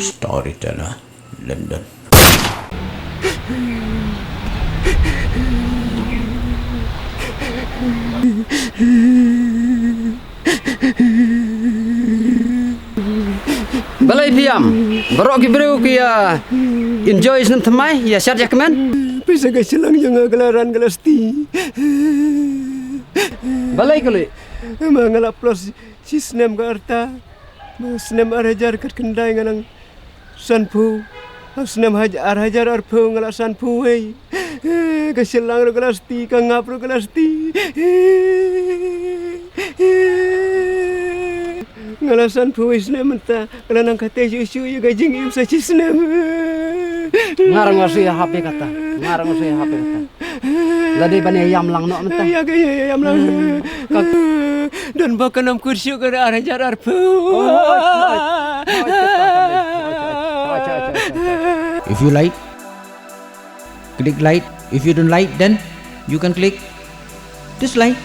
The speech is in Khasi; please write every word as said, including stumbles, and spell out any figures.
Storyteller, London. Balei phi ïam? Baroh ki briew ki ïa enjoy snem thymmai, ïa shad ïa kmen. Pisa ka shilliang jong nga ka la ran ka la sti. Balei kali? Ma nga la plus shi snem ka rta. Ma snem ar hajar khatkhyndai nga nang sanphew. Ha snem haj-, ar hajar arphew nga la sanphew wei. Ka shilliang ruh ka la sti, ka ngap ruh ka la sti. Nga la sanphew wei snem mynta, nga la nang kata shuh shuh ïa ka jingim sa shi snem. Nga ruh nga shu ïa hap ïa kata. Nga ruh nga shu ïa hap ïa kata. Lada ban ïa ïam lang noh mynta. Ïa ka ïa ïam lang. Hmm. Ka don ba kan ym kut shuh ka ar hajar arphew. Oh, oh, oh, oh, oh, oh, oh, oh, oh. If you like, click like. If you don't like, then you can click dislike.